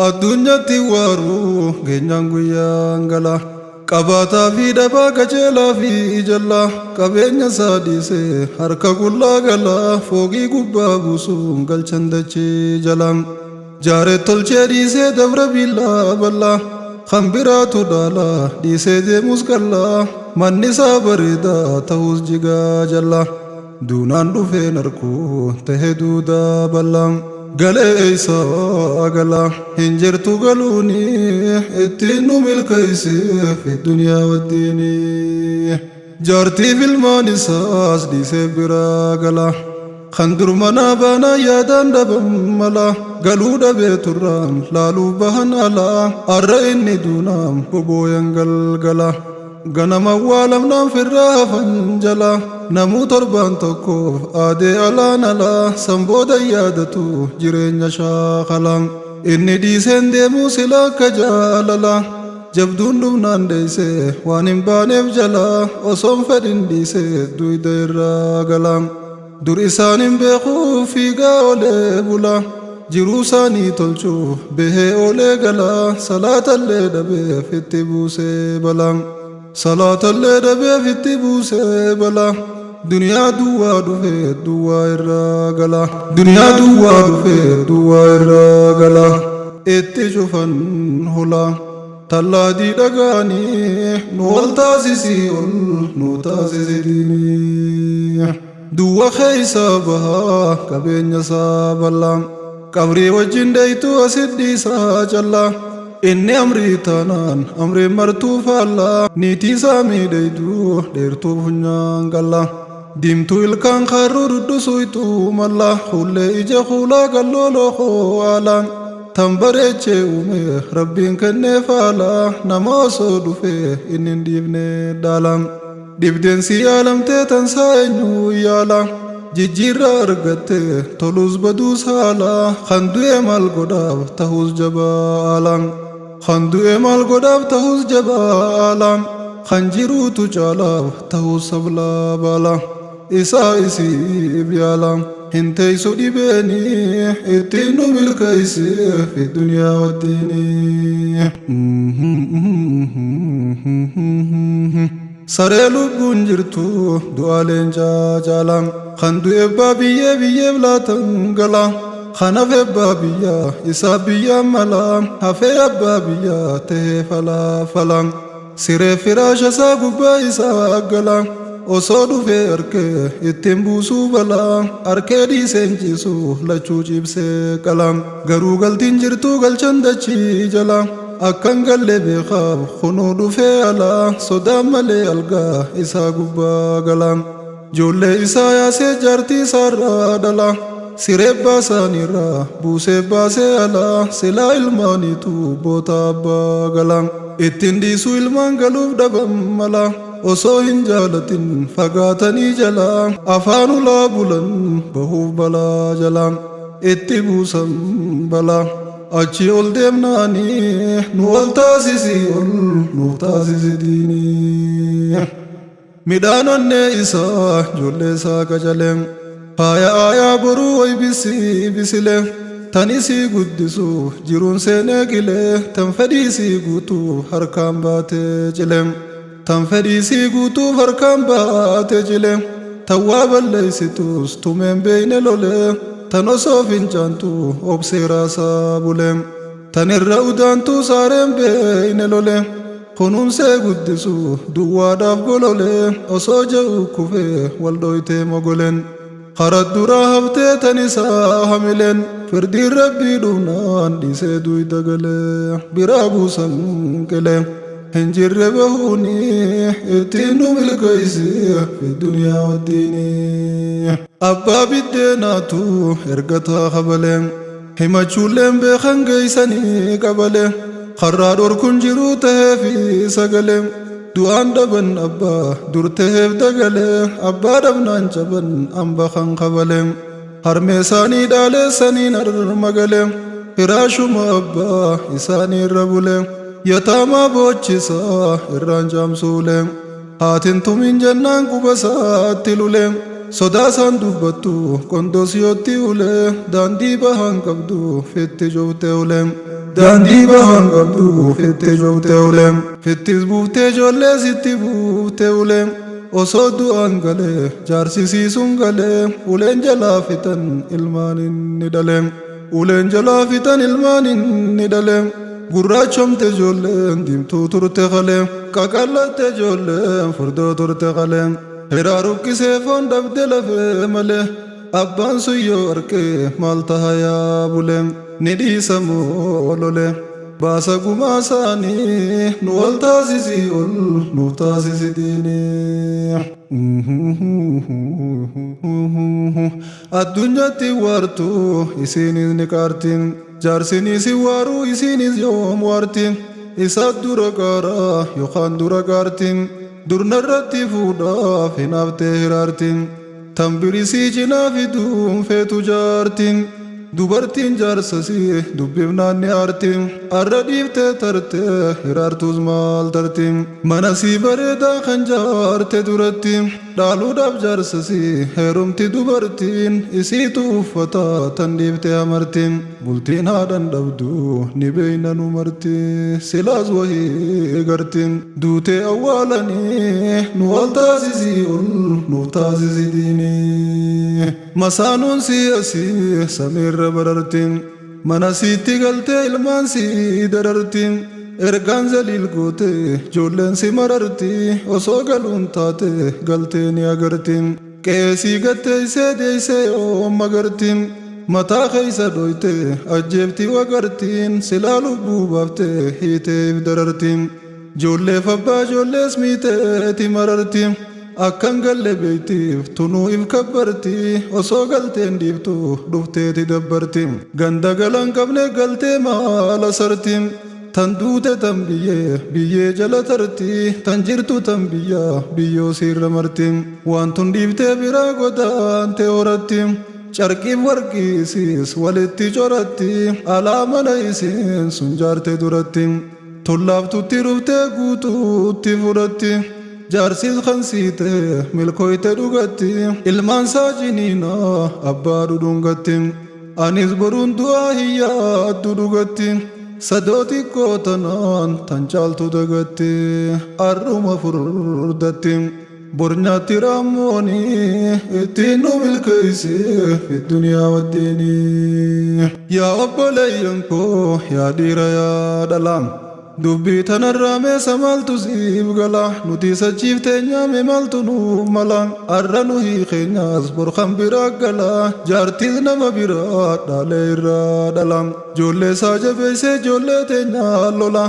Addunyatti waaruu geenyaan guyyaan gala. Qabaataa fi dhabaa, qajeelaa fi jallaa, qabeenya isaa dhiisee harka qullaa gala. Foogii gubbaa buusuun galchan dachee jala. Jaaree tolchee dhiisee dabra billaa bal'aa. Kan biraatu dhaala, dhiisee deemus qallaa. Manni isaa bareedaa ta'us jigaa jalla. Duunaan dhufeen arkuu ta'e duudaa bal'aa. Galee eessaa gala? Hin jirtu galuuni. Ittiin nu milkeessee fi duniyaa wajjini. Jaartii ilmaan isaas dhiisee biraa gala. Kan dur manaa baanaa yaadaan dhaban mala. Galuu dhabee turraan laaluuf bahan alaa. Arra inni duunaan bobooyan galgala. Ganama awwaalamnaan firraa hafan jala. Namuu torbaan tokkoof aadee alaan alaa. San booda yaadatu jireenya shaakala. Inni dhiiseen deemuu sila akka jaalala. Jabduun dhumnaan deessee waan hin baaneef jala. Osoon fedhin dhiisee duyda irraa gala. Dur isaan hin beekuu fiigaa olee bula. Jiruu isaanii tolchuuf bahee olee gala. Salaatallee dhabeef itti buusee bala. Salaatallee dhabeef itti buusee bala. Duniyaa duwwaa dhufee duwwaa irraa gala. Duniyaa duwwaa dhufee duwwaa irraa gala. Itti cufan hula. Tallaadii dhagaanii nu ol taasisii, ol nu taasisi diinii. Duwwa keessa bahaa qabeenya isaa bal'aa. Qabrii wajjin deeytuu asit dhiisaa callaa. Inni amrii taanaan amriin martuu faallaa. Niitii isaa miidhaytuu dheertuu funyaan qallaa. Diimtuu ilkaan kaarruu duddusuytuu mallaa. Hullee ija kuulaa galloo lookoo haalaa. Tan bareechee uume rabbiin kennee faalaa. Nama osoo dhufee inni hin dhiifne dhaala. Dhibdeen si yaalamtee tansaa eenyu yaala? Jijjiirraa argattee tolus baduus haala. Kan du'e maal godhaaf ta'us jabaa haala. Kan du'e maal godhaaf ta'us jabaa haala. Kan jiruutu caalaaf ta'us sablaa baala. Isaa isiif yaala. Hin teessu dhibeeni. Ittiin nu milkeessee fi duniyaa wajjini. Saree lubbuun jirtu du'a leencaa caala. Kan du'e abbaa biyyee biyyeef laatan gala. Kan hafe abbaa biyyaa isaa biyyaa mala. Hafee abbaa biyyaa tahee falaa fala. Siree firaasha isaa gubbaa isaa gala. Osoo dhufee harkee ittiin buusuu balaa. Harkee dhiiseen ciisu lachuu ciibsee qala. Garuu galtiin jirtuu galchan dachii jala. Akkan galle beekaaf kunuu dhufee alaa. Sodaan malee algaa isaa gubbaa gala. Ijoollee isaa yaasee jaartii isaarraa dhala. Siree baasaaniirraa buusee baasee alaa. Silaa ilmaaniitu boota abbaa gala. Ittiin dhiisuu ilmaan galuuf dhaban mala. Osoo hin jaalatin fagaatanii jala. Afaan ulaa bulan bahuuf balaa jala. Itti buusan balaa. Achi ol deemnaanii nu ol taasisii, ol nu taasisi diinii. Midhaan onnee isaa ijoollee isaa qacalee. Faaya aayaa boruu waybisii bisilee. Tan isii guddisuuf jiruun seenee qilee. Tan fedhiisii guutuuf harkaan baatee cilee. Tan fedhiisii guutuuf harkaan baatee cilee. Tan waa balleessitus tumeen beeyne lolee. Tan osoo fincaantu obsee raasaa bulee. Tan irra udaantuu saareen beeyne lolee. Kunuunsee guddisu duwwaadhaaf gololee. Osoo je'u kufee wal dhoytee mogoleen. Karaa duraa haftee tan isaa hamileen. Firdiin rabbii dhufnaan dhiisee duyda galee. Biraa buusan qilee. Hin jirre bahuuni. Ittiin nu milkeessee fi duniyaa wajjini. Abbaa biddeenaatu ergataa kabalee. Himachuulleen beekan geessanii qabalee. Karraa dhorkuun jiruu tahee fi sagalee. Du'aan dhaban abbaa dur taheef dagalee. Abbaa dhabnaan caban amba kan kabalee. Harmee isaanii dhaaleessaniin harma galee. Firaashuma abbaa isaanii irra bulee. Yataamaa boochisaa irraan caamsuulee. Haatiin tumin jennaan quba isaatti lulee. Sodaasaan dubbattu qondoos yootti ulee. Daandii bahaan qabdu fitti cufte ulee. Daandii bahan qabdu fitti cufte ulee. Fittis buuftee ijoollee sitti buufte ulee. Osoo du'aan galee jaarsi siisuun galee uleen jalaa fixan ilmaan inni dhalee. Uleen jalaa fixan ilmaan inni dhalee. Gurraachomte ijoolleen diimtuu turte kalee. Qaqallatte ijoolleen furdoo turte kalee. Hiraa rukkisee foon dhabde lafee malee. Abbaan sun yoo arke maal taha yaa bulee. Ni dhiisa moo lolee. Baasa gumaa isaanii nu ol taasisii ol nuuf taasisi diinii. Addunyaatti waartu isiinis ni qaarti. Jaarsinis hin waaru isiinis yoom waarti. Isaat dura qaara yookaan dura qaarti. Durnarratti fuudhaaf hinaaftee hiraarti. Tan birisii cinaa fiduun feetu jaarti. Dubartiin jaarsasii dubbifnaan ni aarti. Arra dhiiftee tarte hiraartuus maal tarti. Mana sii bareedaa kan jaarte duratti. Dhaaluudhaaf jaarsasii heerumti dubartiin. Isiitu uffata tan dhiifte amarti. Bultiin haadhan dhabdu ni beeyna nu marti. Silaas wahii garti. Duutee awwaalanii nu ol taasisii ol nuuf taasisi diinii. Masaanuun sii asii samiirra bararti. Mana siitti galtee ilmaan sii dararti. Ergaan zaliil goote ijoolleen si mararti. Osoo galuun taate galtee ni agarti. Qe'ee sii gatteessee deessee yoom agarti. Mataa keessa dhoyte ajjeefti wagartiin. Silaa lubbuu baafte hiitee if dararti. Ijoolleef abbaa ijoollees miiteeti mararti. Akkan galle beektiif tunuu if kabbarti. Osoo galteen dhiiftu dhufteeti dabbarti. Ganda galan qabne galtee maala sarti. Tan duute tan biyyee biyyee jala tarti. Tan jirtu tan biyya biyyoo siirra marti. Waan tun dhiiftee biraa godaante horatti. Carqiif warqiisiis walitti coratti. Alaa mana isiin sun jaarte duratti. Tullaaftutti dhuftee guutuutti fudhatti. Jaarsis kan siite milkooyte dhugatti. Ilmaan isaa ciniinaa abbaa dhudhungatti. Anis boruun du'aa hin yaaddu dhugatti. Sadoo xiqqoo tanaan tan caaltu dagatti. Arruma furdatti. Bor nyaatti raammooni ittiin nu milkeessi fi duniyaa waddiini. Yaa obboleeyyan koo yaa dhiira yaa dhala. Dubbii tanarraa meesa maaltu siif gala. Nuti sachiif teenyaame maaltu nuuf mala. Arra nuyi keenyas bor kan biraa gala. Jaartiis nama biraa dhaalee irraa dhala. Ijoollee isaa jabeessee ijoollee teenyaa lola.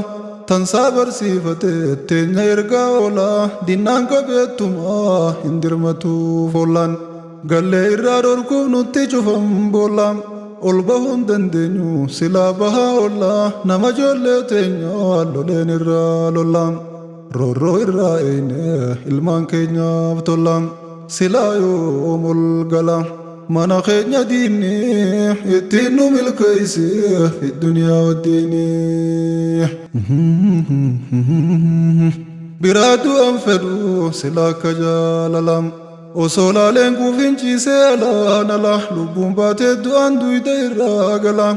Tansaa barsiifate teenya ergaa oola. Dinnaan qabeettumaa hin dirmatuuf oollaan. Gallee irraa dhorkuuf nutti cufan boolla. Ol bahuun dandeenyu silaa bahaa oolla. Nama ijoollee teenya loleen irraa lolla. Roorroo irraa eeyne ilmaan keenyaaf tolla. Silaa yoom ol gala. Mana keenya diinni ittiin nu milkeessi fi duniyaa waddiini. Biraa du'an fedhu silaa akka jaalala. Osoo laaleen kuufin ciisee alaan ala. Lubbuun baatee du'aan duyda irraa gala.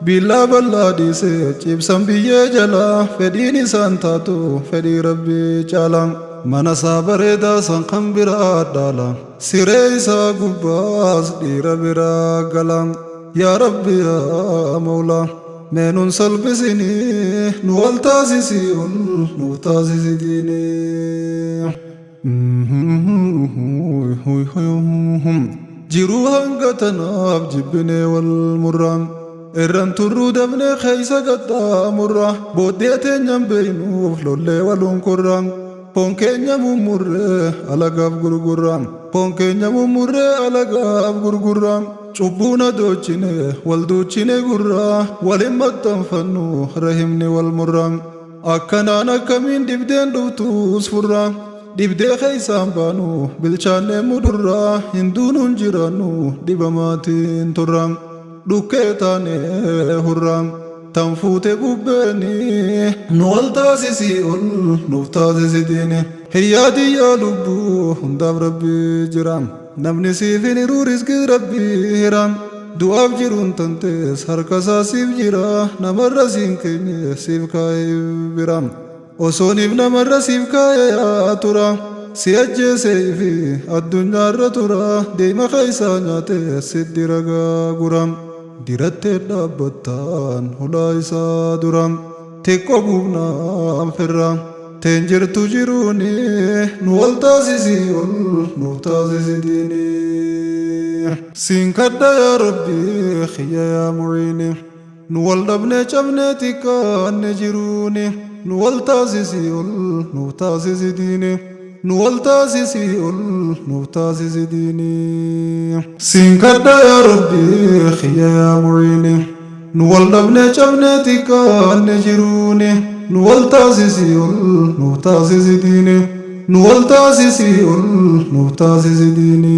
Billaa bal'aa dhiisee ciibsan biyyee jala. Fedhiin isaan taatu fedhii rabbii caala. Mana isaa bareedaa san kan biraa dhaala. Siree isaa gubbaas dhiira biraa gala. Yaa Rabbi yaa Mawlaa. Mee nun salphisinii nu wal taasisii ol nuuf taasisi diinii. Jiruu hanga tanaaf jibbinee wal murra. Irran turruu dafnee keessa qaxxaamurra. Booddee teenyan beeynuuf lollee waluun kurra. Foon keenya mummurree alagaaf gurgurra. Foon keenya mummurree alagaaf gurgurra. Cubbuun adochine wal duuchine gurra. Walin maxxanfannu rahimni wal murra. Akkanaan akkamiin dhibdeen dhuftuus furra. Dhibdee keessaan baanu bilchaannee mudurra. Hinduunuun jiraannu dhibamaatiin turra. Dhukkee taanee hurra. Tan fuute bubbeeni nu wal taasisii ol nuuf taasisi diini. Hiyyaadiyyaa lubbuu hundaaf rabbii jira. Namni siif hin hiruu riskii rabbii hira. Du'aaf jiruun tantees harka isaa siif jira. Namarra siin keenye siif kaa'ee bira. Osooniif namarra siif kaa'ee yaa tura. Si ajjeesee fi addunyaarra tura. Deema keessaa nyaatee sitti ragaa gura. Dirattee dhaabbattaan hulaa isaa dura. Xiqqoo buufnaan firra. Teen jirtu jiruuni nu wal taasisii ol nuuf taasisi diini. Siin kadha yaa Rabbi xiyya yaa muciini. Nu wal dhabnee cabnee xiqqaanne jiruuni. Nu wal taasisii ol nuuf taasisi diini. Nu wal taasisii ol nuuf taasisi diini. Siin kadha yaa Rabbi xiyya yaa muciini. Nu wal dhabnee cabnee xiqqaanne jiruuni. Nu wal taasisii ol nuuf taasisi diini. Nu wal taasisii ol nuuf taasisi diini.